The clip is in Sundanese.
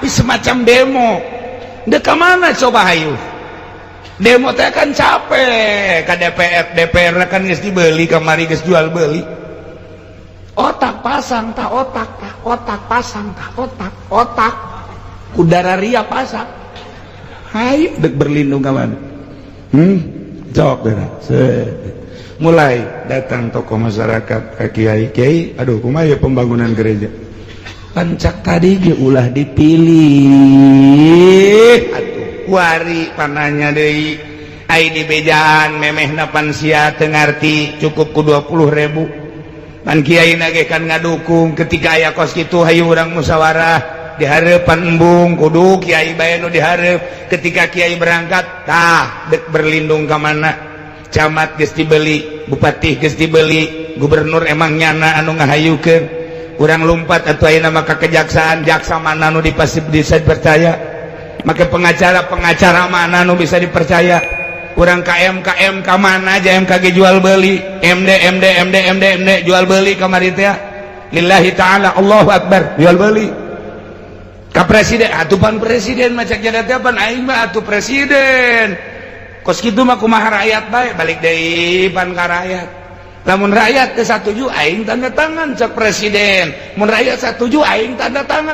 Tapi semacam demo. Dek ka mana coba hayu? Demo teh kan capek ke DPR. DPR kan geus dibeli kamari, geus jual beli. Otak pasang tak otak, tak otak pasang, tak otak, otak kudara ria pasang. Hayu dek berlindung ke mana? Jawab deh. Mulai datang tokoh masyarakat ke kiai. Kiai, aduh, kumaha ya pembangunan gereja? Pancak tadi ge ulah dipilih atuh. Wari pananya deui ai dibejaan, memehna pan sia teu ngarti, cukup ku 20.000. Pan kiai na ge kan ngadukung. Ketika aya kos kitu, hayu urang musyawarah di hareupan embung, kudu kiai bae nu dihareup. Ketika kiai berangkat, tah dek berlindung ka mana? Camat geus dibeli, bupati geus dibeli, gubernur emang nyana anu ngahayukeun. Urang lumpat atau ayeuna maka kejaksaan. Jaksa mana nu dipasti bisa dipercaya? Maka pengacara, pengacara mana nu bisa dipercaya? Urang KM KM ka mana aja, MKG jual beli, MD MD MD MD MD jual beli kamari teh. Lillahi ta'ala, Allahu akbar, jual beli ka presiden atuh. Pan presiden mah cek jada teh, pan aing mah atuh presiden. Kos kitu mah kumaha rakyat bae, balik deui pan ka rakyat. Lamun rakyat ke satuju, aing tanda tangan, cek presiden. Mun rakyat satuju, aing tanda tangan.